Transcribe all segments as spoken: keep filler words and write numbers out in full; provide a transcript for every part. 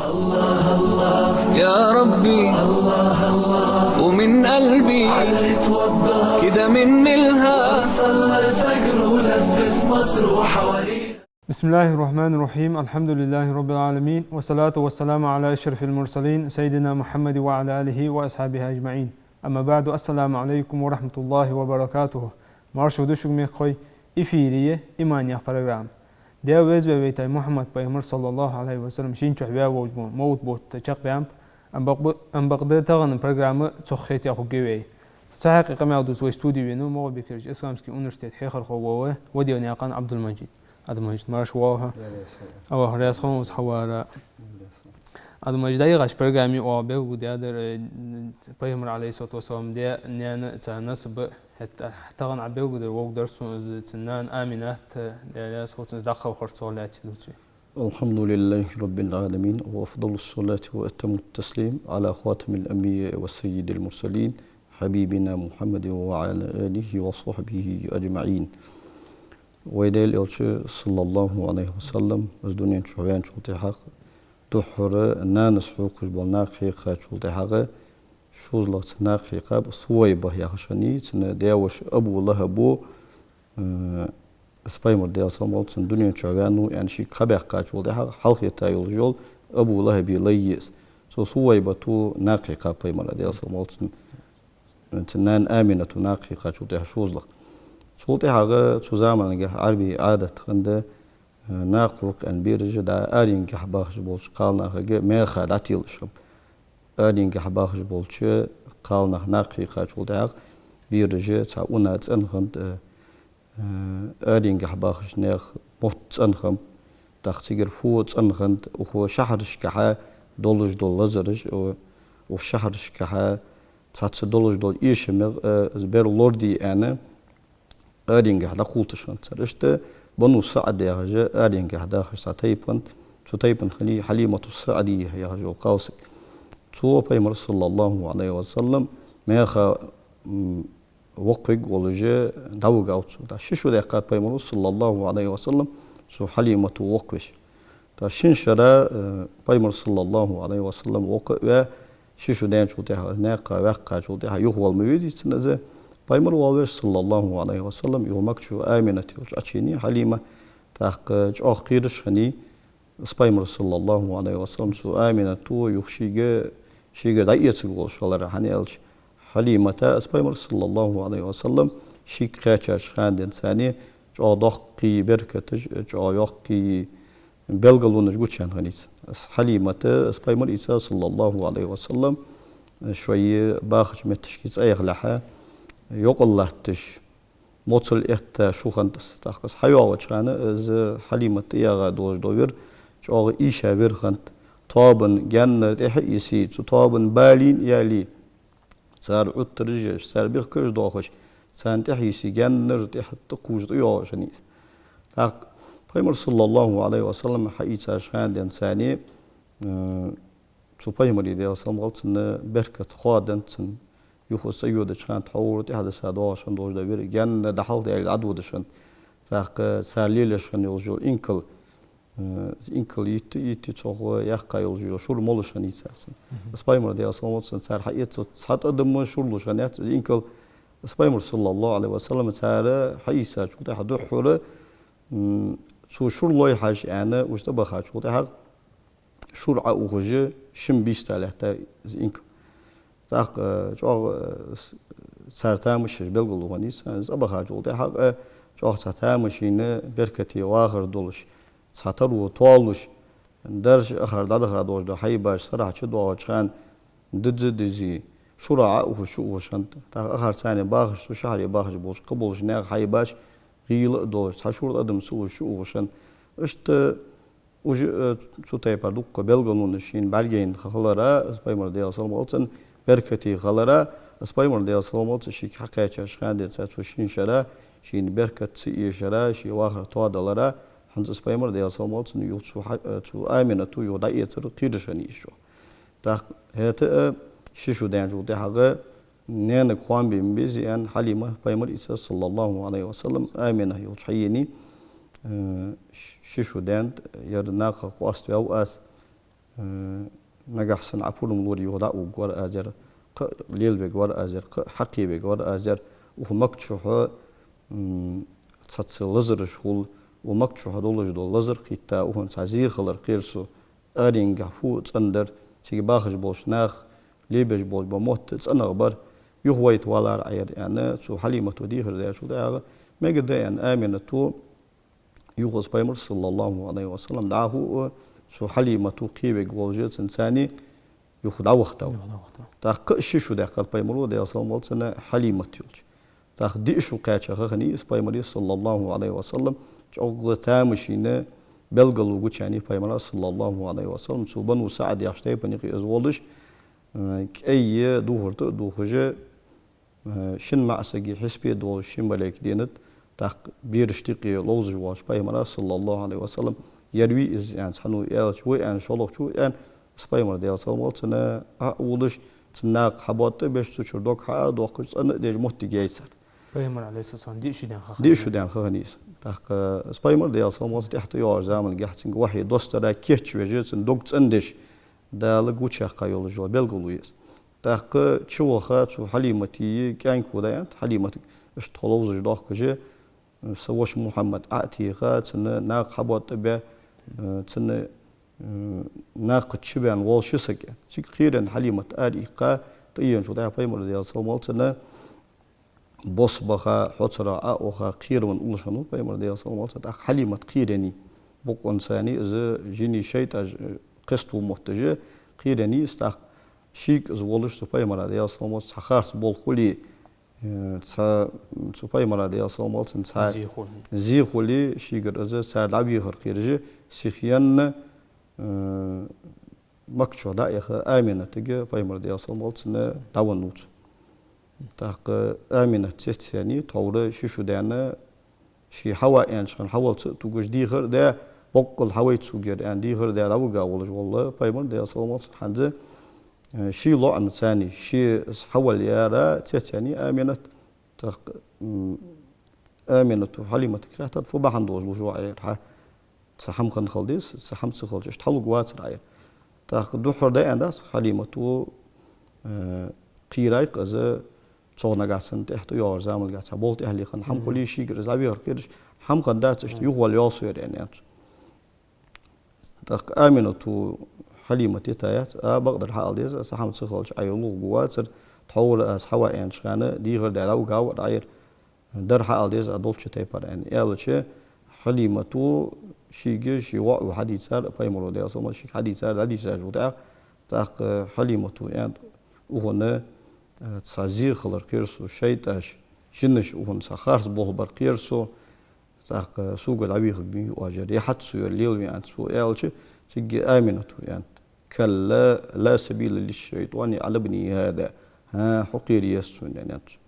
يا ربي، ومن قلبي كده من ملها. صلى الفجر ولف في مصر وحواليها. بسم الله الرحمن الرحيم. الحمد لله رب العالمين، والصلاة والسلام على أشرف المرسلين سيدنا محمد وعلى آله وأصحابه أجمعين. أما بعد، السلام عليكم ورحمة الله وبركاته. Марша да шуга, мехкахой, эфире я «Иман» яха программа. Даьла веза вай вайтай Мухьаммад пайхамар, саллаллахӀу Ӏалайхи ва саллам, шийна чу ваь волча бо-, мовлат бутт чакхбаьннаб, ам бакъ-, ам бакъда тахан программа цох хетаяь хургья вай. Цу хьакъехьа къамаьл дувца вай студе венав МагӀалбикерча исламски университета хьехархо вола Ваделнаькъан Ӏабдул-Мажид. Ӏабдул-Мажид, марша воагӀалва хьо. Аллах раьза хилва хьона, хьавара. Ӏабдул-Мажид, дӀаяхача программе оаха белгалдаьдар, э, пайхамара, Ӏалайхи ссалату вассалам, даь-наьна цар насаб. ХӀаьта тахан Ӏа белгалдергдар, вовг дар сона из, цун нана Аминат, Даьла раьза хилва цунна, из дӀакхалхар цох лаьца дувца вай. الحمد لله رب العالمين، وأفضل الصلاة وأتم التسليم على خاتم الأنبياء وسيد المرسلين، حبيبنا محمد وعلى آله وصحبه أجمعين. Вай Даьла Элча, саллаллахӀу Ӏалайхи ва саллам, из дунен чу ваьнначул тӀехьагӀа, духхьара нанас хьокхаш бола нах хьекхачул тӀехьагӀа, шозлагӀа цу наха хьекхаб Сувайба яхаш хиннай, цун даь-воша Абу ЛахӀабо, э, из пайхамар, Даьла салам хилда цунна, дунен чу ваьннав аьнна шийга хабаьккхачул тӀехьагӀа хьалхетта йолаш йола Абу ЛахӀаба лай я из. Цу Сувайбата наха хьекхаб пайхамара, Даьла салам хилда цунна, цун нана Амината наха хьекхачул тӀехьагӀа шозлагӀа. Цул тӀехьагӀа цу замангахьа Ӏарбий Ӏадат хиннад, э, накха хьокх аьнна бераш дӀа аренгахьа бахаш болча кхалнахага меха дӀателаш хиннаб. Аренгахьа бахаш болча кхалнаха наха хьекхачул тӀехьагӀа бераш цхьа уна цӀена хиннад, э, э, аренгахьа бахача наьха мотт цӀена хиннаб, тӀаккха цигара фу цӀена хиннад, укх шахьарашкахьа долаш дола лазараш, о, укх шахьарашкахьа цхьацца долаш долча эшамех, э, из бер лораде аьнна, аренгахьа дӀакхувлаш хиннад цар. Иштта Бану СаӀд яхаш аренгахьа дахаш цхьа тайпа хиннад, цу тайпан хиннай Хьалимату СаӀдия яхаш йола кхалсаг. Цо пайхамар, саллаллахӀу Ӏалайхи ва саллам, меха, м, воккхавергволаш дӀавигав цо. ТӀаккха ши шу даьккхад пайхамара, саллаллахӀу Ӏалайхи ва саллам, цу Хьалимата воккхавеш. ТӀаккха шин шера, э, пайхамар, саллаллахӀу Ӏалайхи ва саллам, воккха а ваь, ши шу даьнначул тӀехьагӀа, наькъа ваьккхачул тӀехьагӀа юхавала ма везий цунна из. Пайхамар волавеш, саллаллахӀу Ӏалайхи ва саллам, юха Макка чу Аминат йолча Ӏочуенай Хьалима. ТӀаккха чӀоагӀа кхераш хиннай из пайхамар, саллаллахӀу Ӏалайхи ва саллам, цу Амината юха шийга, шийгара дӀаэцаргволаш хилар, хӀана аьлча Хьалимата из пайхамар, саллаллахӀу Ӏалайхи ва саллам, шийга кхаьчача хана денз цунна чӀоагӀа доккхий беркаташ, чӀоагӀа йоккхий белгалонаш гучаяьннай из. Из Хьалимата из пайхамар ийца, саллаллахӀу Ӏалайхи ва саллам, шоай бахача метташка цӀаялехьа, йокъал латташ, моцал этта шу хиннад из. ТӀаккха из хьайоагӀача хана, из Хьалимата тӀаягӀа долаш дола вир чӀоагӀа ийша вир хиннад. Тоабан гаьннара тӀехьа а йисте, цу тоабан балийна а яле, цар Ӏуттараш еш, цар бехкаш доахаш, царна тӀехьа йисте, гаьннара тӀехьа тӀакхувш тӀайоагӀаш хиннай из. ТӀаккха пайхамар, саллаллахӀу Ӏалайхи ва саллам, хьаийцача хана денз цунна, э, цу пайхамара, Даьла салам хилда цунна, беркат хоадаьннад цунна. Юха из цӀайодача хана тхьовра тӀехьадиса доагӀаш хинна долаш дола вир гаьнна дӀахьалхадаьле дӀадодаш хиннад. ТӀаккха цар лелаеш хинна йолаш йола инкал, э, инкал йитте, йитте цох яьккха йолаш йола шура молаш хиннай цар цунна. Мгм. Из пайхамар, Даьла салам хилда цунна, цар хьаэцача цхьа тӀадам а шура луш хиннадац из инкал. Из пайхамар, саллаллахӀу Ӏалайхи ва саллам, цар хьаийцачул тӀехьагӀа духхьара, м, цо шура лой хьажа аьнна, уж тӀабахачул тӀехьагӀа шура Ӏоухаш шин бийста лаьтта из инкал. ТӀаккха, э, чӀоагӀа, э, с-, цар тамаш еш белгало хиннай из, цӀабахачул тӀехьагӀа, э, чӀоагӀа цхьа тамашийна беркате вахар долаш, цхьа таро тоалуш, даржа ахар дӀадаха долаш дола хьайбаш сарахьа чудоагӀача хана дизза дизза, шура Ӏоухаш чуухаш хиннад. ТӀаккха ахар цунна бахаш, цу шахьаре бахаш болча кхыболча наьха хьайбаш гӀийла а долаш, цхьа шура тӀадам ца луш чуухаш хиннад. Иштта уж, э, цу тайпара дуккха белгалонаш шийна бӀаргаяйна хилара, из пайхамар, Даьла салам хилда цунна, беркате хилара, из пайхамар, Даьла салам хилда цунна, шийга хьакхаьчача хана денз цу шин шера шийна беркат ца эшара, ше вахар тоадалара, хӀанз из пайхамар, Даьла салам хилда цунна, юха цу хьа-, э, цу Амината юха дӀаэцар кхераш хиннай из чӀоагӀа. ТӀаккха хӀаьта а ши шу даьнначул тӀехьагӀа наьнага хоам бе ма безий аьнна, Хьалима пайхамар ийца, саллаллахӀу Ӏалайхи ва саллам, Амина йолча хьаенай, э, ш-, ши шу даьннад, ер накхах къоаставаьв аз, Э, нагахь санна Ӏа пурам лорае юха дӀа а вугаргвар аз, ер кхы а лелавергвар аз, ер кхы а хьакхевергвар аз, ер укх Макка чухь, м, цхьацца лазараш хул, укх Макка чухь долаш дола лазар кхийтта, укхун цхьа зе хилар кхер со, аренгахь фу цӀена дар, цига бахаш болча наха лебеш болаш бола мотт цӀенагӀа бар, юхавайта валар Ӏа ер, аьнна, цу Хьалимата дийхар даьчул тӀехьагӀа, мегаргда, аьнна, Аминато, юха из Пайхамар, саллаллахӀу Ӏалайхи ва саллам, дӀахо а цу Хьалимата кхевергволаш, цунца цхьана юха дӀавахийтав. Юха дӀавахийтав. ТӀаккха кхы а ши шу даьккхад Пайхамаро, Даьла салам хилда цунна, Хьалимата йолча. ТӀаккха диъ шу кхаьча ха хиннай из Пайхамара, саллаллахӀу Ӏалайхи ва саллам, чӀоагӀа тамашийна белгало гучаяьннай Пайхамара, саллаллахӀу Ӏалайхи ва саллам, цу Бану СаӀд яхача тайпан юкъе из волаш, э, кӀайя духар тӀа а дувхаш, э, шин маӀа сага хьисапе долаш ши малейк денад, тӀаккха берашта юкъе ловзаш воаллача Пайхамара, саллаллахӀу Ӏалайхи ва саллам, ер вий из, аьнна, цхьанне аьлча, ва, аьнна, шоллагӀчо, аьнна, из Пайхамар, Даьла салам хилда цунна, Ӏо а волаш, цун накха хьабоатта а беш, цу чура дог хьа а доаккхаш, цӀена а деш, моттиг яьй цар. Пайхамара, Ӏалайхи ссалам, диъ шу даьнна ха хиннай. Диъ шу даьнна ха хиннай из. ТӀаккха из Пайхамар, Даьла салам хилда цунна, тӀехьа тӀайоагӀача замангахь цунга вахьи доссадара кийчвеш, цун дог цӀендеш, Дала гучаяьккха йолаш йола белгало я из. ТӀаккха чуваха цу Хьалимата кӀаьнк хургда, аьннад, Хьалиматага иштта тхо ловзаш доахкаш, са воша Мухьаммад Ӏо а теха, цун накха хьабоатта а бе, цун, э, накхача чубаьнна воалл ши саг. Цига кхераш Хьалимат ара иккха, тӀаеначул тӀехьагӀа Пайхамар, Даьла салам хилда цунна, бос баха, хьоцара Ӏо а ваха, кхеравенна уллаш хиннав Пайхамар, Даьла салам хилда цунна, тӀаккха Хьалимат кхераеннай. Бокъонца цхьана из жиний шайтӀаш, э, кхеставу мотташ кхераеннай из, тӀаккха шийга из волаш цу Пайхамара, Даьла салам хилда цунна, цхьа харц болх хуле, э, цхьа, цу Пайхамара, Даьла салам хилда цунна, цхьа зе хуле. Зе хуле, шийгара из цар дӀавехар кхераш, сихъенна, э, Макка чу дӀа а яха, Аминатага Пайхамар, Даьла салам хилда цунна, дӀавеннав цо. ТӀаккха Аминат цецваьннай, тховра ши шу даьнна, ше хьава аьннача хана хьавала ца а тугаш дехар а даь, боккъал хьавайта сога ер, аьнна, дехар а даь, дӀавига волаш вола Пайхамар, Даьла салам хилда цунна, хӀанз, э, ший лоӀамца цхьана ше из хьавала яра цецваьннай Аминат. ТӀаккха, м, Аминато Хьалиматага хаьттад: «Фу бахьан долаш луш ва Ӏа ер, хьа? Цхьа хӀама хинна хила деза, цхьа хӀама ца хилча, иштта хьалургвацар Ӏа ер». ТӀаккха духхьал дӀааьннад-кх Хьалимата, э, кхерай-кх из, цох нагахь санна тӀехьа тӀайоагӀача замангахь цхьа болх тӀехьале хинна хӀама хуле, шийгара из дӀавехар кхераш, хӀама хиннадац, иштта юхавала йоагӀа со ер, аьннад цо. ТӀаккха Аминато Хьалимата йита яц: «А, бакъдар хьаала деза, цхьа хӀама ца хилча Ӏа ер лургвацар, тховра аз хьава аьннача хана дехар а даь, дӀавига вар Ӏа ер, дар хьаала деза Ӏа долча тайпара», аьнна аьлча, Хьалимата шийга ший воӀо хьадийцар, Пайхамаро, Даьла салам хилда цунна, шийга хьадийцар, дӀадийцачул тӀехьагӀа, тӀаккха Хьалимата аьннад: «Укхунна, э, цхьа зе хилар кхер со, шайтӀаш, жинаш, укхунна цхьа харц болх бар кхер со, тӀаккха сога дӀавехаргбий оаш ер, е хӀаьта со ер лелаве», аьнна цо аьлча, цига Аминато аьннад: «كلا لا سبيل للشيطان على ابني هذا». ХӀаа, хьо кхера еза цунна, аьннад цо.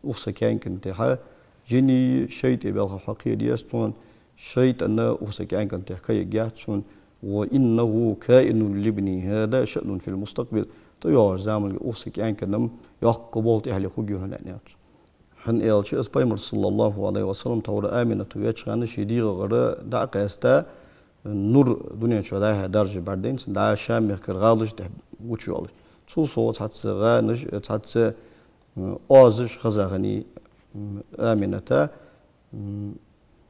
Укх са кӀаьнка тӀа жинеи шайтӀеи балха хьо кхера еза цунна, шайтӀа укх са кӀаьнка тӀа кхайкаяц цунна. «وإنه كائن لابني هذا شأن في المستقبل». ТӀайоагӀача замангахь укх са кӀаьнка-м йоккха болх тӀехьале хургья хьона, аьннад цо. ХӀана аьлча, из Пайхамар, саллаллахӀу Ӏалайхи ва саллам, тховра Аминато ваьча хана ший дегӀагара дӀа а къаьста, нур дунен чу дӀа-хьа даржа бӀаргадайнад цунна, дӀа Шам мехкара гӀалашта тӀа гучайоалаш. Цул совгӀа цхьацца гӀанаш, цхьацца, м, оазаш хеза хиннай, м, Амината, м,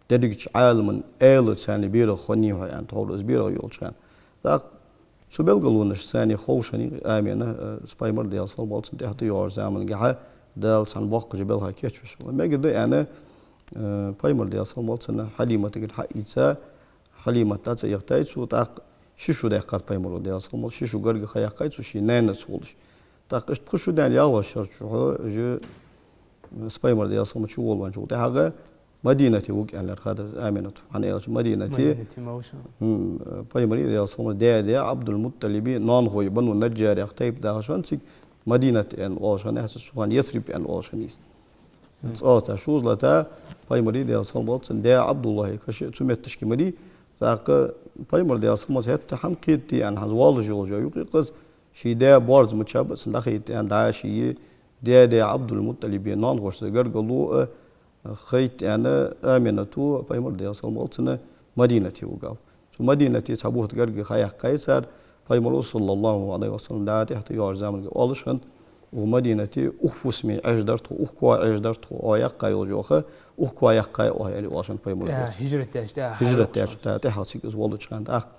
дерригача Ӏаламан аьла царна берагӀа хиннай хьо, аьнна, тховра из берагӀа йолча хана. ТӀаккха цу белгалонашца цхьана ховш хиннай Амина, э, из Пайхамар, Даьла салам хилда цунна, тӀехьа тӀайоагӀача замангахь Дала цхьан боккхача балха кийчвеш хилар. Мегаргда, аьнна, э, Пайхамар, Даьла салам хилда цунна, Хьалиматагара хьаийца, Хьалимат дӀа ца яхийтай цо, тӀаккха ши шу даьккхад Пайхамаро, Даьла салам хилда цунна, ши шу гаргга ха яьккхай цо ший наьнаца волаш. ТӀаккха иштта пхи шу даьнна ялх шера чухь уж, э, из Пайхамар, Даьла салам хилда цунна, чуволавенначул тӀехьагӀа Мадинате вуг аьнна лаьрхӀад Аминато. ХӀана аьлча Мадинате, Мадинате ма вуш. М, Пайхамара, Даьла салам хилда цунна, даь-даь Ӏабдул-МутӀалиба ноанахой, Бану Наджар яха тайпа дахаш хиннад цига, Мадинат аьнна оалаш хиннад, цу хана Ясриб аьнна оалаш хиннай из. Мгм. ЦӀалата, шозалата, Пайхамара, Даьла салам хилда цунна, даь Ӏабдуллахьа каш цу метташка ма дий. ТӀаккха Пайхамар, Даьла салам хилда цунна, хӀаьта хӀама кхетаде аьнна хӀанз воаллаш йолаш йола юкъе-кх из, ший даь боарза мичаб а цунна дӀахайта аьнна, дӀа ший даь-даь Ӏабдул-МутӀалиба ноанахошца гаргало а хайта аьнна, Аминато Пайхамар, Даьла салам хилда цунна, Мадинате вугав. Цу Мадинате цхьа бутт гаргга ха яьккхай цар, Пайхамара, саллаллахӀу Ӏалайхи ва саллам, дӀа тӀехьа тӀайоагӀача заманга оалаш хиннад, укх Мадинате укх фусаме Ӏеш дар тхо, укх коа Ӏеш дар тхо, оаха яккха йолча оаха, укх коа яккха оаха, аьле, оалаш хиннад пайхамара. Э, хӀижрат даьча тӀехьа, хӀижрат даьча тӀехьа, тӀехьа цига из волча хана тӀаккха.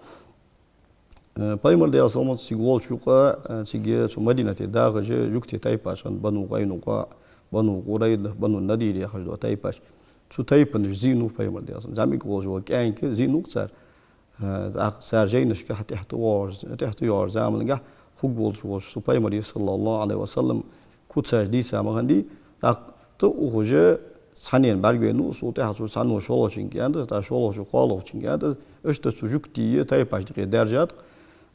Э, пайхамар, Даьла салам хилда цунна, цига волча юкъа, э, цига цу Мадинате дахаш жугтий тайпаш хиннад: Бану Къайнукъа, Бану Къурайза, Бану Надир яхаш дола тайпаш. Цу тайпанаш зийнав пайхамар, Даьла салам хилда цунна. ЗӀамига волаш вола кӀаьнк зийнав цар. Э, тӀаккха цар жайнашка тӀехьа тӀайоагӀаш, тӀехьа тӀайоагӀача заманга хургволаш волча цу пайхамара, саллаллахӀу Ӏалайхи ва саллам, куцаш дийца ма хиннадий, тӀаккха тӀа ухаш цхьанне бӀаргавайнав, цул тӀехьа цу цхьанне шоллагӀчунга аьннад, тӀаккха шоллагӀчо кхоалагӀчунга аьннад, иштта цу жугтий тайпашта юкъе даьржад,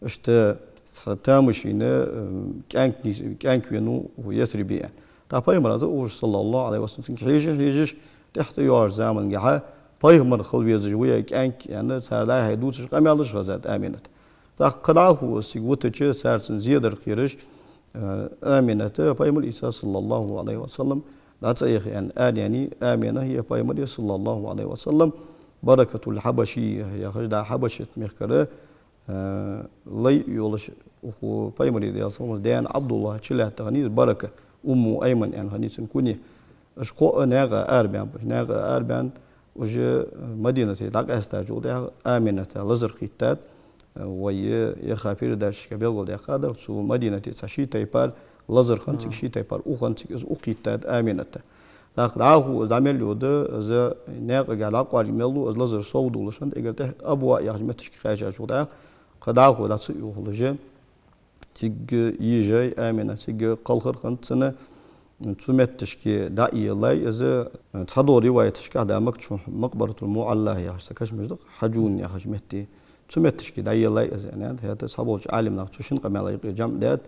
иштта цхьа тамашийна, э, кӀаьнк нийс-, кӀаьнк венав Ясрибе аьнна. ТӀаккха пайхамара тӀа ухаш, саллаллахӀу Ӏалайхи ва саллам, цунга хьежа, хьежаш, тӀехьа тӀайоагӀача заманга хьа, пайхамар хила везаш ва ер кӀаьнк, аьнна, цар дӀай-хьай дувцаш къамаьлаш хазад Аминат. ТӀаккха кхы дӀахо из цига витача, цар цунна зе дар кхераш, э, Амината пайхамара ийца, саллаллахӀу Ӏалайхи ва саллам, дӀа цӀа яха аьнна, араеннай Амина, е пайхамара, саллаллахӀу Ӏалайхи ва саллам, Баракатул-Хьабаши яхаш, дӀа Хьабашат мехкара, э, лай йолаш, укх пайхамара, Даьла салам хилда цунна, даь-нана ӀабдуллахӀ чулаьтта хиннай из Барака, Умму Айман аьнна хиннай цун куни. Уж кхоъ наькъа арабаьннаб, наькъа арабаьнна, уже Мадинате дӀакъаьстачул тӀехьагӀа Амината лазар кхийттад, э, вай яха передачашка белгалдаьккхадар, цу Мадинате цхьа ши тайпара лазар хиннад цига, ши тайпара ух хиннад цига, из ух кхийттад Амината. ТӀаккха дӀахо из дӀа мел йода, из наькъагахьа дӀакъоарга мел лу, из лазар совдоалаш хиннад, эггара тӀехьа Абваъ яхача моттигашка кхаьчачул тӀехьагӀа, кхы дӀахо дӀа ца а ухалуш, цига ежай Амина, цига кхалхар хиннад цун, цу моттигашка дӀаеллай из, цхьадолча риваяташка, да, Макка чу Макъбаратул-МуӀалла яхаш цхьа кашамаш да-кх, Хьажун яхача метте. Цу моттигашка дӀаеллай из, аьннад, хӀаьта цхьаболча Ӏалимнаха цу шин къамаьла юкъе жамӀ даьд,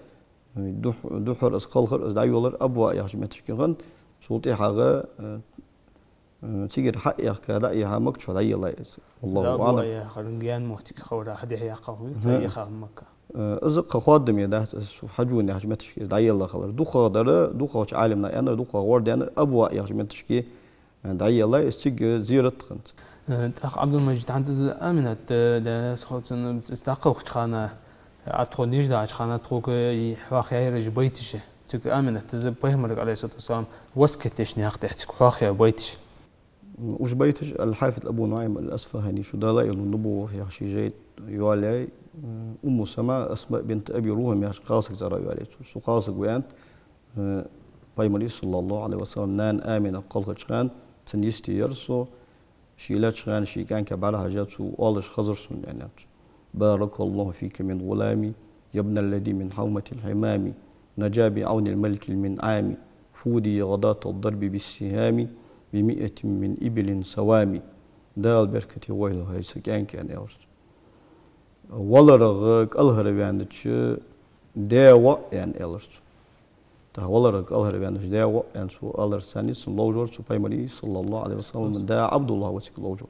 духь-, духхьара из кхалхар, из дӀайолар Абваъ яхача моттигашка хиннад, цул тӀехьагӀа, э, Э, цигара хьаэхка, дӀаэха, Макка чу дӀаеллай из. ВаллахӀу аӀлам. Из Абваъ яхар гаьна моттиг хилар, хьадехьа яьккхав из, хӀа, дӀаэха Макка. Э, из кхы хоадаме дац, из цу Хьажун яхача моттигашка из дӀаелла хилар. ДукхагӀа дар, дукхагӀча Ӏалимнаха аьннар, дукхагӀа гӀор даьннар, Абваъ яхача моттигашка, э, дӀаеллай из, цига зиярат хиннад. Э, тӀаккха, Ӏабдул-Мажид, хӀанз из Аминат, э, да, схо цун, из дӀакхалхача хана, э, тхо нийсденнача хана тхога хьоахаяьй уж байташ. Цига Аминат из пайхамарга, Ӏалайхи ссалату вассалам, васкет деш наькъа тӀа цига хьоахаяь байташ. Уж байташ аль-Хьафиз Абу НуӀайм аль-АсфахӀани цу «Далаилун-Нубувва» яхача жай йоалаяьй, Умму Самаъ Асмаъ бинт Аби РухӀам яхача кхалсага цӀерагӀа йоалаяьй цо. Цу кхалсага ва аьннад, э, пайхамара, саллаллахӀу Ӏалайхи ва саллам, нана Амина кхалхача хана цун йисте яр со, ше лаьттача хана ший кӀаьнка бӀарахьежа, цо оалаш хазар сона, аьннад цо: «بارك الله فيك من غلامي، يا ابن الذي من حومة الحمام، نجا بعون الملك المنعم، فودي غداة الضرب بالسهام، بمائة من إبل سوام». «Дала беркате войла хьо, са кӀаьнк», — аьнна, аьлар цо. «Валарах кӀалхарваьннача даь воӀ», — аьнна, аьлар цо. ТӀаккха «валарах кӀалхарваьннача даь воӀ», — аьнна, цо аларца цхьана цунна ловш вар цу пайхамара, саллаллахӀу Ӏалайхи ва саллам, да ӀабдуллахӀ ва цига ловш вар.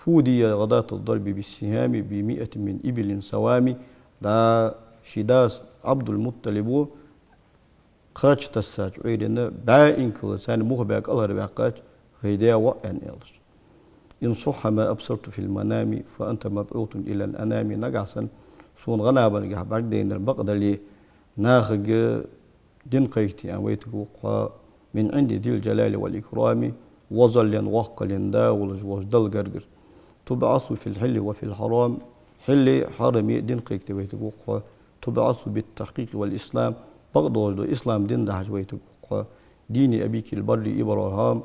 «فودي غداة الضرب بالسهام بمائة من إبل سوام». ДӀа ший дас Ӏабдулмутталиба кхача тассача Ӏуйрийна бӀаь инкала царна мух баь кӀалхарваьккхача, хӀай даь воӀ, аьнна, аьлар цо. «إن صح ما أبصرت في المنام، فأنت مبعوث إلى الأنام». Нагахьа санна сона гӀанабаргахьа бӀаргадайнар бакъ дале, нахага дин кхайкаде аьнна вайтаргва-кх хьо, «من عند ذي الجلال والإكرام», возаллен, воккхаллен да волаш волча Далла гаргара. «تبعث في الحل وفي الحرام», хьилли, хьарами дин кхайкаде вайтаргва-кх хьо. «تبعث بالتحقيق والإسلام», бакъдолаш дола ислам дин дахьаш вайтаргва-кх хьо. «دين أبيك البر إبراهام»,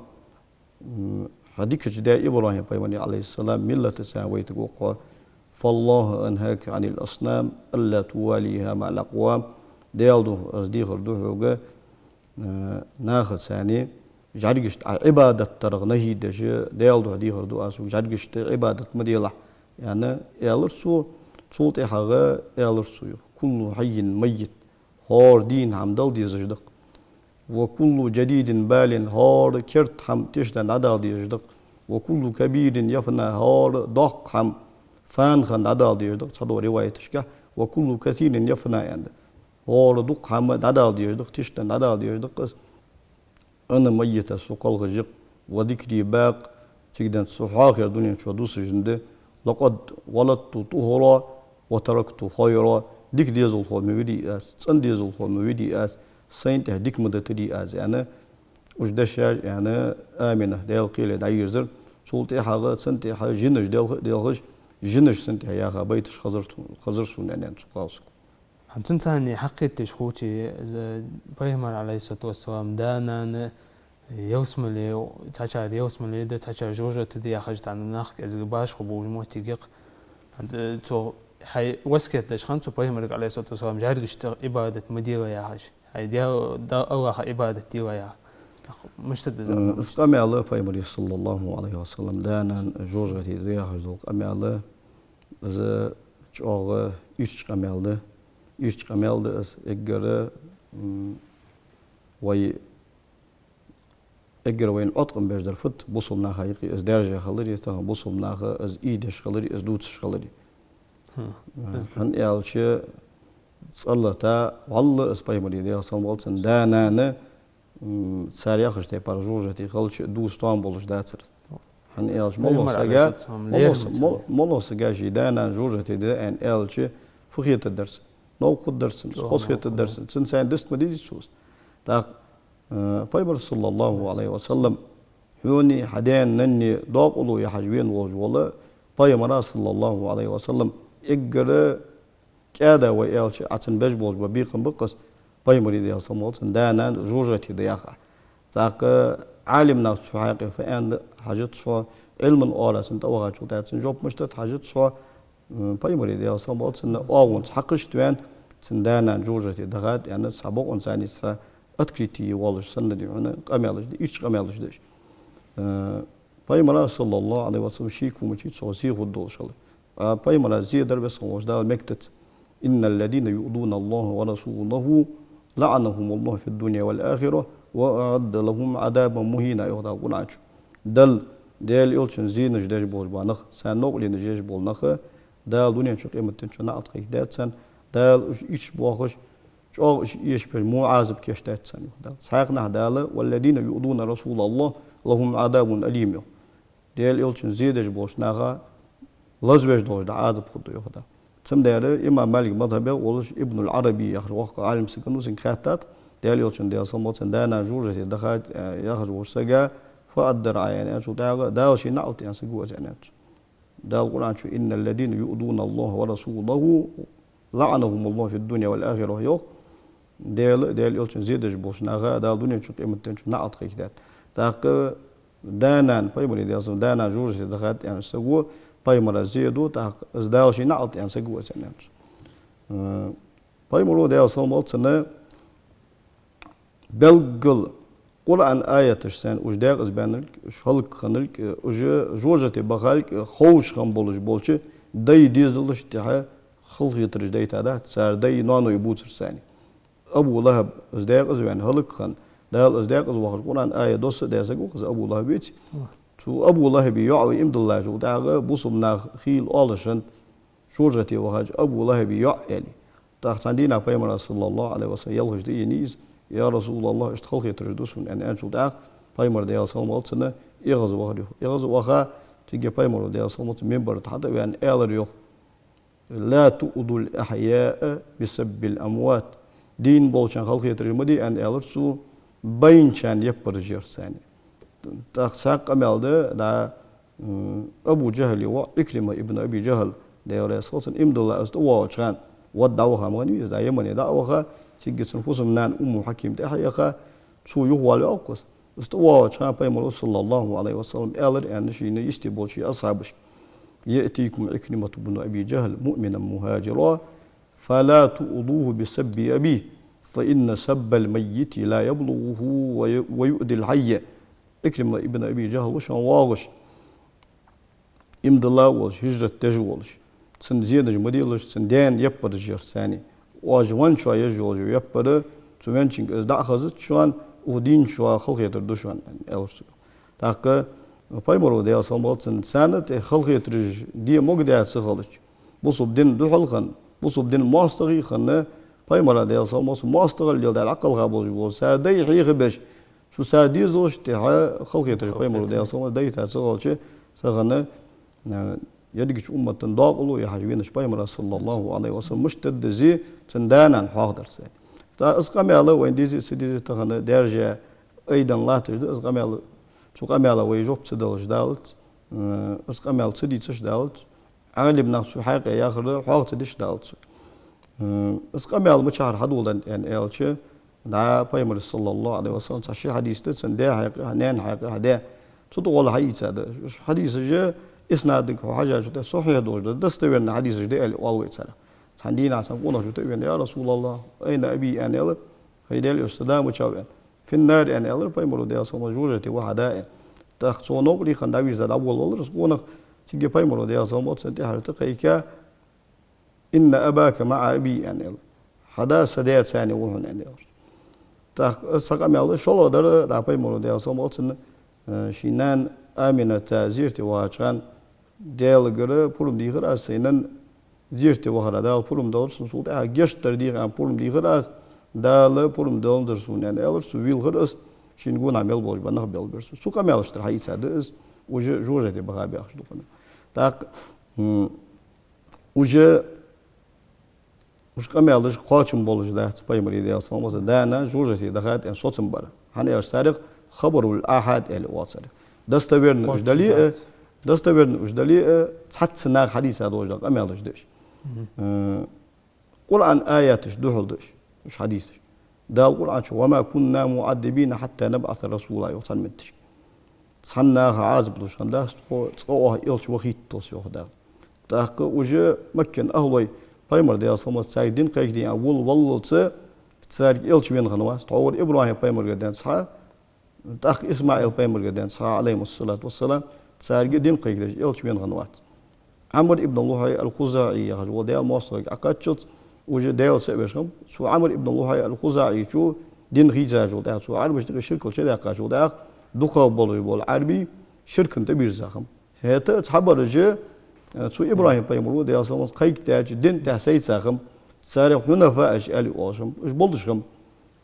М, хьа дикача даь ИбрахӀим пайхамара, Ӏалайхи ссалам, миллатаца вайтаргва-кх хьо. «فالله أنهاك عن الأصنام ألا تواليها مع الأقوام». Даьла духьа аз дехар ду хьога, э, нахаца жӀаргашта Ӏа Ӏибадат дарах нахьи деш, Даьла духьа дехар ду аз хьога, жӀаргашта Ӏибадат ма делахь, аьнна, аьлар цо. Цул тӀехьагӀа аьлар цо: «كل حي ميت». ХӀара дийна хӀама дала дезаш да-кх. «وكل جديد بال», хӀара керда хӀама тешдан дӀадала дезаш да-кх. «وكل كبير يفنى», хӀара доккха хӀама фана хинна дӀадала дезаш да-кх, цхьадолча риваяташка. «وكل كثير يفنى», аьннад. ХӀара дукха хӀама дӀадала дезаш да-кх, тешдан дӀадала дезаш да-кх из. «أنا ميت», со кхалхаш я-кх, «وذكري باق», цига денз со хьоахаяр дунен чу дусаш да. «لقد ولدت طهرا», وتركت خيرا, дика дезалхо ма вирий аз, цӀена дезалхо ма вирий аз, сайна тӀехьа дика ма дитарий аз, аьнна, уж дешаш, аьнна, Амина, Даьла кхеле дӀайийрзар. Цул тӀехьагӀа цунна тӀехьа жинаш делха а делхаш, жинаш цунна тӀехьа яха байташ хазар, хазар сона, аьннад цу кхалсаго. ХӀанз цунца хьакхеташ хучи, из пайхамар, عليه الصلاة والسلام, да-нана, ялсмале, цхьачар ялсмале да, цхьачар жожагӀате да яхаш, цхьан нах кӀезига башха болаш моттиг я-кх. ХӀанз цо хьай васкет деш хиннад цу пайхамарга, عليه الصلاة والسلام, жӀаргашта Ӏибадат ма делай яхаш. Хьай Даьла, да, Аллахӏа Ӏибадат делай яхаш. Мишта да из? М, из къамаьл пайхамара, صلى الله عليه وسلم, да-нана жожагӀате да яхаш дола къамаьл, из чӀоагӀа ийрча къамаьл да. Ийрча къамаьл да из, эггара, м, вай эггара вайна Ӏоткъам беш дар фуд, бусалба наха юкъе из даьржа хилари, тахан бусалба наха из ийдеш хилари, из дувцаш хилари. Э, хӀана аьлча, цӀаллата валла из пайхамара, Даьла салам хилда цунна, да-нана, м, цар яхача тайпара жожагӀате хилча, дувца тоам болаш дацар. ХӀана аьлча, моллагӀча сага, моллагӀча са-, мол-, моллагӀча сага ший да-нана жожагӀате да аьнна аьлча, фу хетаргдар цунна? Новкъа хургдар цунна, хоза хетаргдар цунна. Цунца цхьана дист ма дезий цо из. ТӀаккха Э, пайхамар, صلى الله عليه وسلم, хьони хьа даьна-нанни докъало яхьаш вена волаш вола пайхамара, صلى الله عليه وسلم, эггара кӀаьда вай аьлча, Ӏа цунна беш болаш ба бекхам ба-кх из, пайхамара, Даьла салам хилда цунна, да-нана жожагӀате да яхар. ТӀаккха Ӏалимнаха цу хьакъехьа фу аьнна хьажац хьо, Ӏилман оагӀорахьа цунна тӀавахачул тӀехьагӀа цун жоп мишта да хьажац хьо, М, пайхамара, Даьла салам хилда цунна, оагӀонца хьакхашта ваьнна, цун да-нана жожагӀате дахад аьнна, цхьа бокъонца цхьа открытие волаш санна да хьона къамаьлаш да, ийрча къамаьлаш да уж. Э, пайхамара, صلى الله عليه وسلم, ший кумачи цо зе хургдолаш хилар. А пайхамара зе дар Веза хинна волча Дала мегаш да: «إن الذين يؤذون الله ورسوله لعنهم الله في الدنيا والآخرة وأعد لهم عذابا مهينا», йоах Дала Къуръан чу. Дала, Даьла Элчан зенаш деш болаш бола нах, царна новкъарлонаш еш бола нах, Дала дунен чу, къематден чу наӀалт кхайкадаьд царна, Дала уж ийрча боахаш, чӀоагӀа уж эшабеш во Ӏазап кийчдаьд царна, йоах Дала. Цхьаькханахьа Дала: «والذين يؤذون رسول الله لهم عذاب أليم», йоах. Даьла Элчан зе деш болча наха лазавеш долаш дола Ӏазап хургда, йоах Дала. Цудухьа имам Малика мазхӀабе волаш Ибн аль-Ӏараби яхаш воккха Ӏалим саг ва, цунга хаьттад, Даьла Элчан, Даьла салам хилда цунна, да-нана жожагӀате дахад, э, яхаш волча сага фу аргдар Ӏа, аьнна, аьнначул тӀехьагӀа, Дала ший наӀалт аьнна саг ва из, аьннад цо. Дала Къуръан чу: «إن الذين يؤذون الله ورسوله لعنهم الله في الدنيا والآخرة», йоах. Даьла, Даьла Элчан зе деш болча наха Дала дунен чу, къематден чу наӀалт кхайкадаьд. ТӀаккха да-нана, пайхамара, Даьла салам, да-нана жожагӀате дахад аьнна саг ва, пайхамара зе ду, тӀаккха из Дала ший наӀалт аьнна саг ва из, аьннад цо. Э, пайхамара, Даьла салам хилда цунна, белггала Къуръан аяташ санна уж декъаза баьннилга, уж хӀалакьхилга хиннилга, уж жожагӀате бахалга ховш хинна болаш болча дай дезалашта тӀехьа халахетараш дайтадац, цар дай-ноаной бувцар санна. Абу ЛахӀаб из декъаза ваьнна хӀалакьхинна, Дала из декъаза вахача Къуръан аят доссадаь саг ва-кх из Абу ЛахӀаб, веций. Цу Абу ЛахӀаба йоӀ ва иман диллачул тӀехьагӀа бусалба наха хийла оалаш хиннад, жожагӀате вахача Абу ЛахӀаба йоӀ, аьле. ТӀаккха цхьан дийнахьа пайхамара, صلى الله عليه وسلم, ялхаш да енай из: «Я РасулаллахӀ, иштта халахетараш да сона», аьнна, аьнначул тӀехьагӀа пайхамар, Даьла салам хилда цунна, эгӀазвахар, йоах. ЭгӀазваха, цига пайхамара, Даьла салам хилда цунна, минбара тӀа хьатӀаваьнна, аьлар, йоах: «لا تؤذوا الأحياء بسب الأموات». Дийна болчарна халахетараш ма де, аьнна, аьлар цо, байначарна яппараш яр санна. ТӀаккха цхьаькха къамаьл да, да, м, Абу ДжахӀала воӀ Ӏикрима ибн Аби ДжахӀал, Даьла раьза хилва цунна, иман дилла из тӀавоагӀача хана, вад дӀаваха ма вий из, да, Ямане дӀа а ваха, цига цун фусам-нана Умму Хьаким тӀехьа а яха, цо юхавала ваьв-кх из. Из тӀавоагӀача хана пайхамара, صلى الله عليه وسلم, аьлар, аьнна, шийна йисте болча асхьабашка: «يأتيكم عكرمة بن أبي جهل مؤمنا مهاجرا فلا تؤذوه بسب أبيه، فإن سب الميت لا يبلغه وي-، ويؤذي الحي». Ӏикрима ибн Аби ДжахӀал ва шоана воагӀаш, иман дилла волаш, хӀижрат деш волаш. Цун зенаш ма делаш, цун даьна яппараш яр санна. Оаш венначоа еш йола яппар, цу венначунга из дӀа а хазац шоана, укх дийначоа халахетар да шоана, аьлар цо. ТӀаккха пайхамара, Даьла салам хилда цунна, царна тӀа халахетараш де могадаь ца хилча, бусалба дина духьала хинна, бусалба дина моастагӀий хинна, пайхамара, Даьла салам хилда цунна, моастагӀал леладаь дӀакхелха болаш бола цар дай хьехабеш, цу цар дезалашта тӀехьа халахетараш пайхамара, Даьла салам хилда цунна, дайта ца хилча, тахан, э, ерригача уммата доакъало яхьаш веннача пайхамара, саллаллахӀу Ӏалайхи ва саллам, мишта деза цун да-нана хьоахадарца. ТӀаккха из къамаьл вайна дезе а, ца дезе а тахан даьржа айден латташ да, из къамаьл, цу къамаьла вай жоп ца далаш далац, э, из къамаьл ца дийцаш далац, Ӏалим нах цу хьакъехьа яхар хьоаха ца деш далац. Э, из къамаьл мичахьара хьадоладаьд аьнна аьлча, дӀа пайхамара, саллаллахӀу Ӏалайхи ва саллам, цхьа ши хьадис да, цун даь хьакъехьа, наьна хьакъехьа, даь. Цу тӀа гӀолла хьаийцад. Уж хьадисаш, иснадага хьо хьажача, тӀа сахьихь долаш да, достоверни хьадисаш да аьле оал вай царех. Цхьан дийнахьа цхьан къонах жута а вена: «Я Расулаллахӏ, айна аби?» — аьнна аьлар. «ХӀай Даьла Элча, са да мичав?» — аьнна. «Фи ннари», — аьнна аьлар пайхамара, Даьла салам хилда цунна, жожагӀате ва хьа да, аьнна. ТӀаккха цо новкъа лийханна дӀавийрза дӀаволавелар из къонах, цига пайхамара, Даьла салам хилда цунна, тӀехьара тӀакхайка: «Инна абака маӀа аби», — аьнна аьлар. «Хьа да са даьца цхьана ва хьона», — аьнна аьлар. ТӀаккха из къамаьл шоллагӀа дар, дӀа пайхамара, Даьла салам хилда цунна, э, ший нана Амината зерате вахача хана, Даьлагара пурам дийхар аз, сай нана зерате вахара Дала пурам делар сона, цул тӀехьагӀа гешт дар дийха аьнна пурам дийхар аз, Дала пурам деланзар сона, аьнна аьлар цо, вийлхар из, шийна гонахьа мел болаш бола нах белгалбир цо. Цу къамаьлашта тӀара хьаийцад из, уже жожагӀате баха баьхаш да къамаьл. ТӀаккха, м, уже Уж къамаьлаш кхоачам болаш дац, пайхамара, Даьла салам хилда цунна, да-нана жожагӀате дахад аьнна соцам бар. ХӀана аьлча царех хабарул ахьад аьле оал царех. Достоверни уж дале а, достоверни уж дале а, цхьацца наха хьадийца долаш да къамаьлаш да уж. Э, Къуръан аяташта духьал да уж, уж хьадисаш. Дала Къуръан чу: «Ва ма кунна муӀаззибина хьатта набӀаса расула», — йоах цхьан метташка. Цхьан наха Ӏазап луш хиннадац тхо, цкъа оаха элча вахийтталца, йоах Дала. ТӀаккха уже Маккан ахӀлой, пайхамар, Даьла салам хилда цунна, царга дин кхайкаде аьнна волаваллалца, царга элча вена хиннавац. Тхьовра ИбрахӀим пайхамарагара денз хьа, тӀаккха ИсмаӀил пайхамарагара денз хьа, Ӏалайхимуссалату вассалам, царга дин кхайкадеш элча вена хиннавац. Ӏамр ибн ЛухӀай ал-ХузаӀи яхаш вола Даьла моастагӀа Ӏокхаччалца, уже Даьла са а веш хиннав. Цу Ӏамр ибн ЛухӀай ал-ХузаӀийчо дин хийцачул тӀехьагӀа, цу Ӏарбашта юкъе ширкал чудаьккхачул тӀехьагӀа, дукхагӀа болаш бола Ӏарбий ширка тӀабийрза хиннаб. ХӀаьта а цхьабараш, э, цу ИбрахӀим пайхамара, Даьла салам хилда цунна, кхайкадаьча дин тӀа сайца хиннаб, царех хьунафааш аьле оалаш хиннаб, уж болаш хиннаб.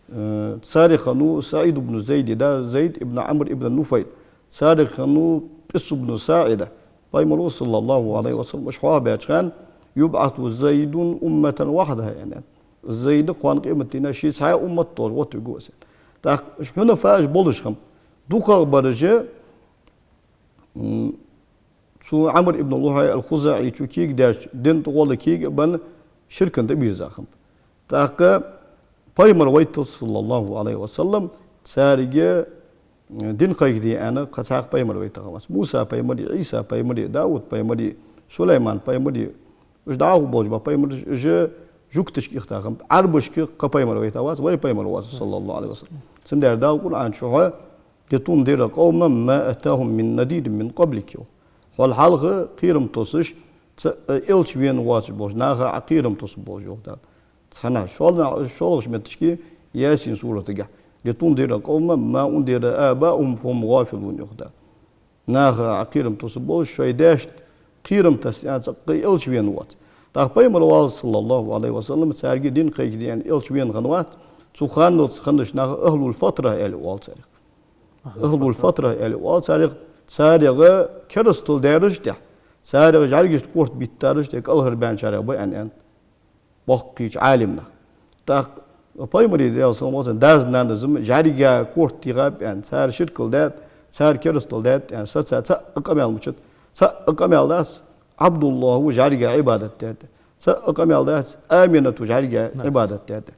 Э, царех хиннав СаӀид ибн Зайд, да, Зайд ибн Ӏамр ибн Нуфайл, царех хиннав Къисс ибн СаӀида. Пайхамара, саллаллахӀу Ӏалайхи ва саллам, уж хьоахабаьча хана: «ЮбӀасу Зайдун умматан вахьдахӀ», — аьннад. Зайд кхоана къематдийнахьа ше цхьа уммат долаш гӀоттавергва из. ТӀаккха уж хьунафааш болаш хиннаб. ДукхагӀбараш, м, цу Ӏамр ибн ЛухӀай ал-ХузаӀийчо кегадаьча дина тӀа гӀолла кега а бенна, ширка тӀабийрза хиннаб. ТӀаккха пайхамар вайталца, саллаллахӀу Ӏалайхи ва саллам, царга, э, дин кхайкаде аьнна кхы цхьаккха пайхамар вайта хиннавац. Муса пайхамари, Ӏийса пайхамари, Дауд пайхамари, Сулайман пайхамари, уж дӀахо болаш бола пайхамараш, уж жугташка ихта хиннаб. Ӏарбашка кхы пайхамар вайтавац, вай пайхамар вац, саллаллахӀу Ӏалайхи ва саллам. Цудухьа Дала Къуръан чу: «Литундира къавман ма атахум мин назирин мин къаблик», — йоах. Хьол хьалха кхерам тосаш, ца, э, элча вена воацаш болча наха Ӏа кхерам тосаш болаш, йоах Дала. Цхьанахьа шоллагӀа-, шоллагӀча метташка Ясин суратагахь: «Литундира къавман ма ундира абаухум фахум гӀафилун», — йоах Дала. Наха Ӏа кхерам тосаш болаш, шоай даьшта кхерам тасса аьнна цхьаккха элча вена воац. ТӀаккха пайхамар валлалца, саллаллахӀу Ӏалайхи ва саллам, царга дин кхайкаде аьнна элча вена хиннавац. Цу ханнахьа хиннача наха ахӀлул фатра аьле оал царех. АхӀлул фатра аьле оал царех, царех керастал даьраш а тӀехьа, царех жӀаргашта корта биттараш а тӀехьа кӀалхарбаьннарех ба аьнна, аьннад боккхийча Ӏалимнаха. ТӀаккха пайхамара, Даьла салам хилда цунна, дас-нанас-м жӀарга корта тийхаб аьнна, цар ширкал даьд, цар керастал даьд аьнна, саца цхьаккха къамаьл мичад, цхьаккха къамаьл дац, ӀабдуллахӀ ва жӀарга Ӏибадат даьд. Цхьаккха къамаьл дац, Аминат ва жӀарга Дац. Ӏибадат даьд.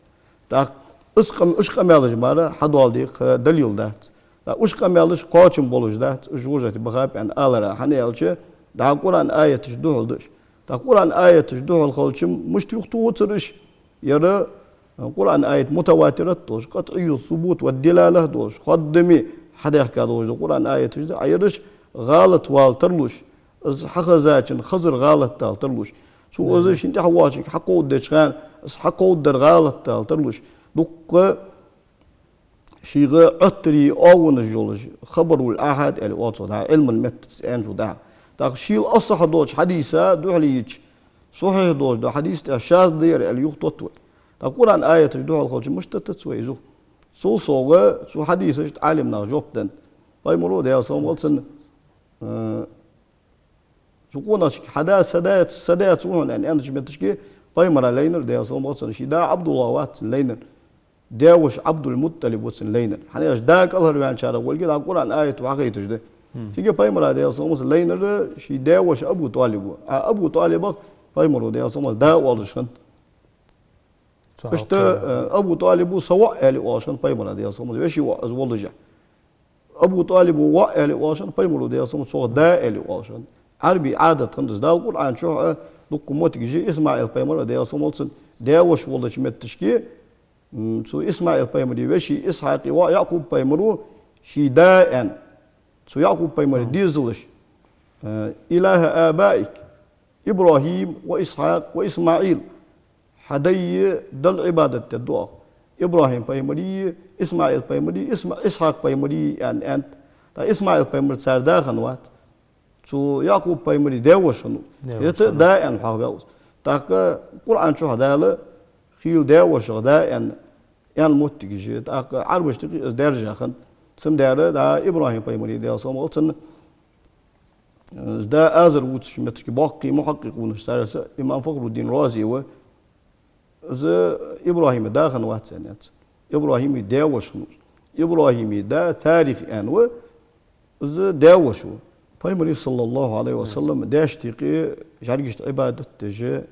ТӀаккха уж къам-, уж къамаьлаш мара хьадоаладе кхы далил дац. ТӀаккха уж къамаьлаш кхоачам болаш дац, уж жожагӀате бахаб аьнна алара, хӀана аьлча, дӀа Къуръан аяташта духьал да уж. ТӀаккха Къуръан аяташта духьал хилча, мишта юхатохаргда уж? Ер, э, Къуръан аят мутаватират долаш, къатӀий субут ва дилалат долаш, ходдаме хьадаьхка долаш да Къуръан аяташ да, а ераш гӀалат вала тарлуш, из хьахезачун хазар гӀалат дала тарлуш. Цо из шийна тӀехьа воацачунга хьакховдадеча хана, из хьакховдадар гӀалат дала тарлуш. Дуккха шийга Ӏоттари оагӀонаш йолаш, хабарул ахьад аьле оал цох, дӀа Ӏилман меттаца аьнначул дӀа. ТӀаккха шийла асахьа долча хьадиса духьале йича, сахьихь долаш дола хьадис тӀехьа шаз да ер аьле юхатотт вай. ТӀаккха Къуръан аяташта духьал хилча мишта теттац вай из? Цул совгӀа цу хьадисашта Ӏалимнаха жоп деннад. Пайхамара, Даьла салам хилда цунна, э, цу къонахчунга хьа да са дац, са дац ва хьона аьнна, аьннача метташка пайхамара лайнар, Даьла салам хилда цунна, ший да Ӏабдуллахь вац цун лайнар. Даь-воша Ӏабдул-МуттӀалиб ва цун лайнар. ХӀана аьлча да кӀалхарваьнначарех волга дӀа Къуръан аят хьахайташ да. Цига пайхамара, Даьла салам хилда цунна, лайнар ший даь-воша Абу ТӀалиб ва. А Абу ТӀалибах пайхамара, Даьла салам хилда цунна, да оалаш хиннад. Иштта, э, Абу ТӀалибо са воӀ аьле оалаш хиннад пайхамара, Даьла салам хилда цунна, веший воӀ из воллашехь. Абу ТӀалибо воӀ аьле оалаш хиннад пайхамара, Даьла салам хилда цунна, цох да аьле оалаш хиннад. Ӏарбий Ӏадат хиннад из. Дала Къуръан чу а дукха моттигаш я, ИсмаӀил пайхамар, Даьла салам хилда цунна, даь-воша волча метташка, м, цу ИсмаӀил пайхамара веший Исхьакъа воӀ Якъуб пайхамара ший да аьнна, цу Якъуб пайхамара дезалаш, э, إله آبائك إبراهيم وإسحاق وإسماعيل, хьа даьй Далла Ӏибадат дергда оаха. ИбрахӀим пайхамара, ИсмаӀил пайхамара, Исма-, Исхьакъ пайхамара аьнна, аьннад. ТӀаккха ИсмаӀил пайхамар цар да хиннавац. Цу Якъуб пайхамара даь-воша хиннав. ХӀаьта да аьнна хьоахаваьв из. ТӀаккха Къуръан чу Дала хийла даь-вошах да аьнна, аьнна моттигаш я. ТӀаккха Ӏарбашта юкъе из даьржа хиннад. Цудухьа дӀа ИбрахӀим пайхамара, Даьла салам хилда цунна, из да Азар вувцача метташка боккхий мухьаккъикъунаш царех са имам Фахруддин Рази ва. Из ИбрахӀима да хиннавац аьннад. ИбрахӀима даь-воша хиннав из. ИбрахӀима да Тарих аьнна ва, из даь-воша ва. Пайхамара, صلى الله عليه وسلم, даьшта юкъе жӀаргашта Ӏибадат деш, э,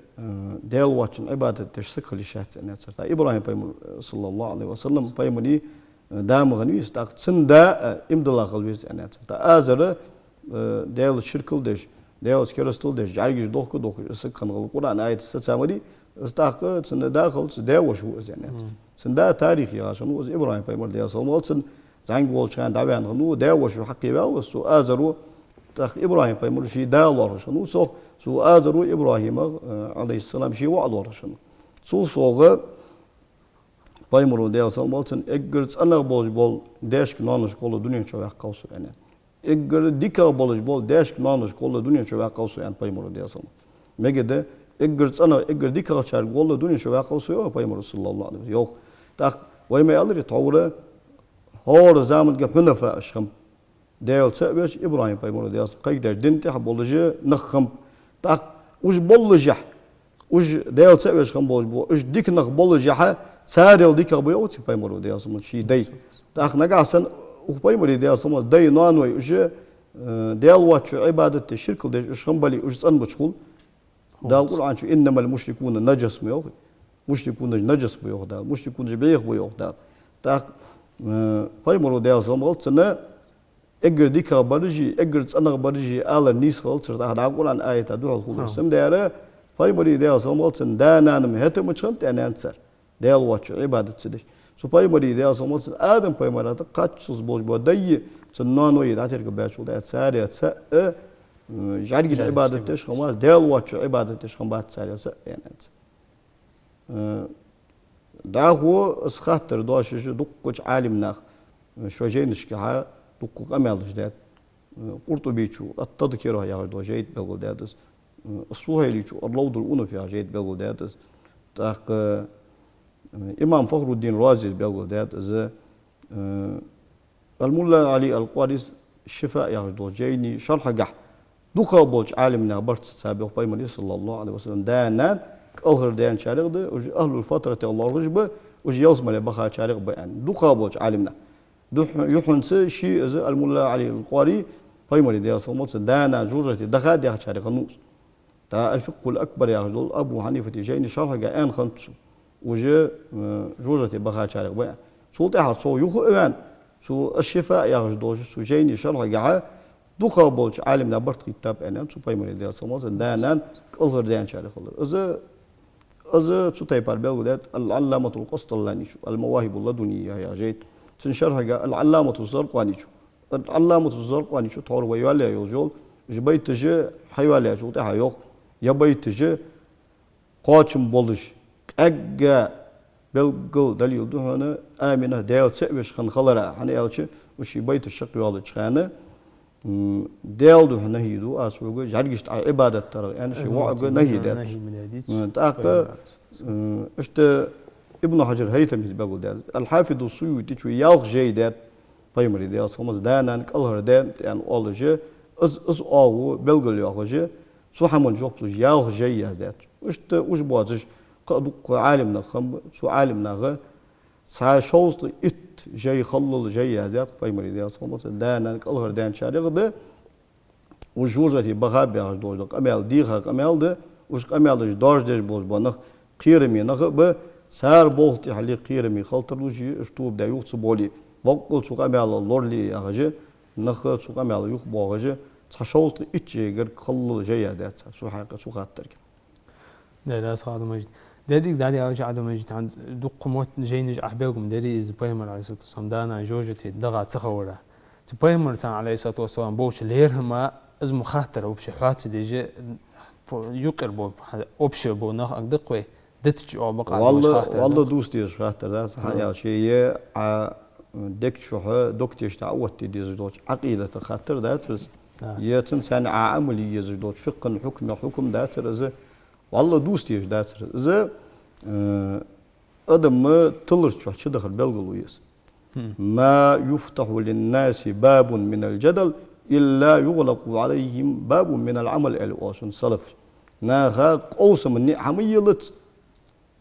Даьла воацачунна Ӏибадат деш саг хила йиш яц аьннад цар. ТӀаккха ИбрахӀим пайхамар, صلى الله عليه وسلم, пайхамара, э, да ма хиннавий из, тӀаккха цун да, э, иман дилла хила веза аьннад цар. ТӀаккха Азар, э, Даьлаца ширк деш, Даьлаца керастал деш, жӀаргаш дохка а дохкаш саг хинна хилар Къуръан аятаца сацамари, из тӀаккха цун да хилац, даь-воша ва из аьннад. Цун да Тарих яхаш хиннав из, ИбрахӀим пайхамар, Даьла салам хилда цунна, зӀамига волча хана дӀаваьнна хиннав, даь-вошас хьакхеваьв из цу Азаро. ТӀаккха ИбрахӀим пайхамара ший да лоархӀаш хиннав цох, цу Азаро ИбрахӀимах, э, عليه السلام, ший воӀ лоархӀаш хиннав. Цул совгӀа пайхамара, Даьла салам хилда цунна, эггара цӀенагӀа болаш бола даьшка-ноаношка гӀолла дунен чу ваьккхав со аьннад. Эггара дикагӀа болаш бола даьшка-ноаношка гӀолла дунен чу ваьккхав со аьннад пайхамара, Даьла салам хилда цунна. Мегаргда, эггара цӀенагӀа, эггара дикагӀчарга гӀолла дунен чу ваьккхав со, йоах пайхамара, صلى الله عليه وسلم. Йоах. ТӀаккха вай ма аьларий тхьовра, хӀара заманга хьунафаъаш хиннаб. Даьла цаӀ веш, ИбрахӀим пайхамара, Даьла салам хилда цунна, кхайкадеш дина тӀа болаш нах хиннаб. ТӀаккха уж боллашехь, уж Даьла цаӀ веш хинна болаш бола, уж дика нах боллашехь, царел дикагӀа ба, йоах, цу пайхамара, Даьла салам хилда цунна, ший дай. ТӀаккха нагахьа санна укх пайхамара, Даьла салам хилда цунна, дай, ноаной уж, э, Даьла воацача Ӏибадат деш, ширк деш уж хинна бале, уж цӀенбач хул. Дала Къуръан чу: «إنما المشركون نجس», ма йоахий. Мушрикунаш наджас ба йоах Дала, мушрикунаш бӀеха ба йоах Дала. ТӀаккха, э, пайхамара, Даьла салам хилда цунна, эггара дикагӀа бараши, эггара цӀенагӀа бараши алар нийса хилац цар, тӀаккха дӀа Къуръан аята духьал хул. Цудухьа пайхамара, Даьла салам хилда цунна, да-нана-м хӀета мича хиннад аьннад цар, Даьла воацача Ӏибадат ца деш. Цу пайхамара, Даьла салам хилда цунна, Адам пайхамарах кхаччалца болаш бола дай, цун ноаной дӀатергал баьчул тӀехьагӀа, царех цаӀ, э, жӀаргашта Ӏибадат деш хиннавац, Даьла воацача Ӏибадат деш хиннабац царех цаӀ, аьннад цар. Э, дӀахо из хаттар доашаш дуккхача Ӏалимнаха, э, шоай жайнашкахьа дуккха къамаьлаш даьд. Э, Къуртубичо «Ат-Тазкира» яхаш дола жайна белгалдаьд из. Э, Ас-Сухайличо «Ар-Равдул-Унуф» яхаш жайна белгалдаьд из. ТӀаккха, э, имам Фахруддин Разис белгалдаьд из. Э, Ал-Мулла Ӏали ал-Къарис «Шифаъ» яхаш долча жайна шархьагахьа дукхагӀа болча Ӏалимнаьха барт сацаб йоах пайхамара, صلى الله عليه وسلم, да-нана кӀалхардаьнначарех да, уж ахӀлул-фатратех лоархӀаш ба, уж ялсмале бахачарех ба аьнна. ДукхагӀа болча Ӏалимнаьха. Духь-, юххьанца ше из, Ал-Мулла Ӏали ал-Къари, пайхамара, Даьла салам хилда цунна, да-нана жожагӀате даха а даьхачарех хиннав из. ТӀаккха «Ал-Фикъхул-Акбар» яхаш дола Абу Хьанифата жайна шархьагахьа аьнна хиннад цо, уж, э, жожагӀате бахачарех ба аьнна. Цул тӀехьагӀа цо юха а ваьнна, цо «Аш-Шифаъ» яхаш долча цу жайна шархьагахьа дукхагӀа болча Ӏалимнаьха барт хийттаб аьнна, цу пайхамара, Даьла салам хилда цунна, да-нана кӀалхардаьнначарех хилар. Из, из цу тайпара белгалдаьд Ал-Ӏалламатул Къасталаничо «Ал-Мавахибул-Ладунийя» яхача жайна. Цун шархьагахьа Ал-Ӏалламату Заркъаничо. Ал-Ӏалламату Заркъаничо тхьовра вай йоалаяь йола жол, уж байташ хьайоалаяьчул тӀехьагӀа йоах: ер байташ кхоачам болаш, къаьгга белггала далил да хьона Амина Даьла цаӀ веш хинна хилара, хӀана аьлча уж ший байташ чакхйоалача хана, м, Даьла духьа нахьи ду аз хьога жӀаргашта Ӏа Ӏибадат дарах, аьнна, ший воӀага нахьи даьд. М, тӀаккха, м, иштта Ибн Хьаджар ХӀайтамис белгалдаьд. Ал-Хьафиз ас-Суютичо ялх жай даьд, пайхамара, Даьла салам хилда цунна, да-нана кӀалхардаьннад аьнна оалаш, из, из оагӀув белгалйоахаш, Цу хӀаман жоп луш ялх жай яздаьд. Иштта уж боацаш кхы а дукха Ӏалимнах хиннаб, цу Ӏалимнаха цхьа шовзткъа итт жай, халлал жай яздаьд Пайхамара, Даьла салам хилда цунна, да-нана, кӀалхардаьнначарех а да, уж жожагӀате баха баьхаш долаш да къамаьл, дийха къамаьл да, уж къамаьлаш доаржадеш болаш бола нах кхераме нах а ба, цар болх тӀехьале кхераме хила тарлуш я, уж тоба даь юха ца боле. Боккъала цу къамаьла лорале яхаш а, нах цу къамаьла юхабоагӀаш а, цхьа шовзткъа итт жайгара халлал жай яздаьд цар цу хьакъехьа, цу хаттарга. Да, да, сагӀа Ӏабдул-Мажид. Деррига дӀадиалча, Ӏабдул-Мажид, хӀанз дукха мотт жайнаш ахь белгам дарий из Пайхамара, Ӏалайхи ссалату вассалам, да-нана жожагӀате даха ца ховра. Цу Пайхамарца, Ӏалайхи ссалату вассалам, болча лерхӀама из мо хаттар вообще хьоаца деза, по-, юкъера бо-, общий бо нах аг дакх вай, дитача оба къамаьлаш. Валла, хаттар валла да. Дувца дезаш хаттар дац, хӀана аьлча, е Ӏа дег чухьа, дог тешта Ӏооттаде дезаш долча Ӏакъидата хаттар дацар из. Да. Е цунца цхьана Ӏа Ӏамал е езаш долча фикъхӀан хьукма хьукам дацар из. Валла, дувца дезаш дацар из. Из, э, Адам тиларца чухь чудахар белгало я из. Хм. ما يفتح للناس باب من الجدل إلا يغلق عليهم باب من العمل, аьле оалаш да салафаша. Наха къовсама ниӀ хӀама елац,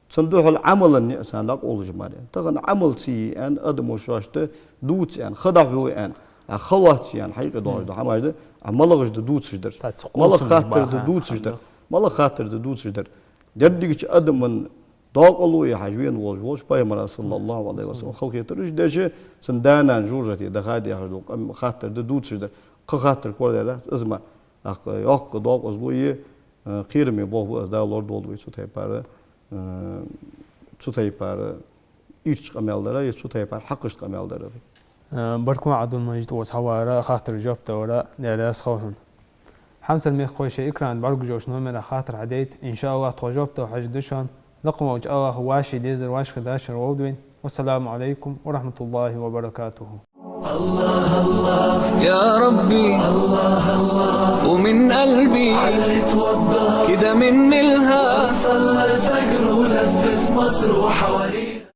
цунна духьала Ӏамала ниӀ царна дӀакъовлаш ма дар. Тахан Ӏамал ца е аьнна, адамо шоашта дувц аьнна, ха дӀахьу аьнна, а ха лоац аьнна, хьайкъе доагӀаш да хӀамаш да, а малагӀаш да дувцаш дар. Цхьацца малагӀа къовсамаш хаттар да бахьан дувцаш дар. МалагӀа хаттар да дувцаш дар. Дерригача адаман докъало яхьаш вена волаш волча Пайхамара, саллаллахӀу Ӏалайхи ва саллам, халахетар уж деш, цун да-нана жожагӀате даха дехаш дола къам-, хаттар да дувцаш дар. Кхы хаттар корадаьдац из ма. ТӀаккха йоккха докъазло я, э, кхераме болх ба из, Дала лорадолда вай цу тайпара, э, цу тайпара ийрча къамаьл дара, е цу тайпара хьакъашта къамаьл дара. Э, баркал, Ӏабдул-Мажид, укхаза хьавара, хаттарашта жоп далара, Даьла раьза хилва хьона. Хьамсара мехкахой, шоай экрана бӀаргагуш йолча номера хаттар хьадайта, иншааллахӀ, тхо жоп дала хьажаргда шоана. Лакха волча АллахӀа вӀаший дезар, вӀашка дашар лолда вайна. والسلام عليكم ورحمة الله وبركاته. يا ربي، ومن قلبي، كده من ملها. صلى الفجر ولف في مصر وحواليها.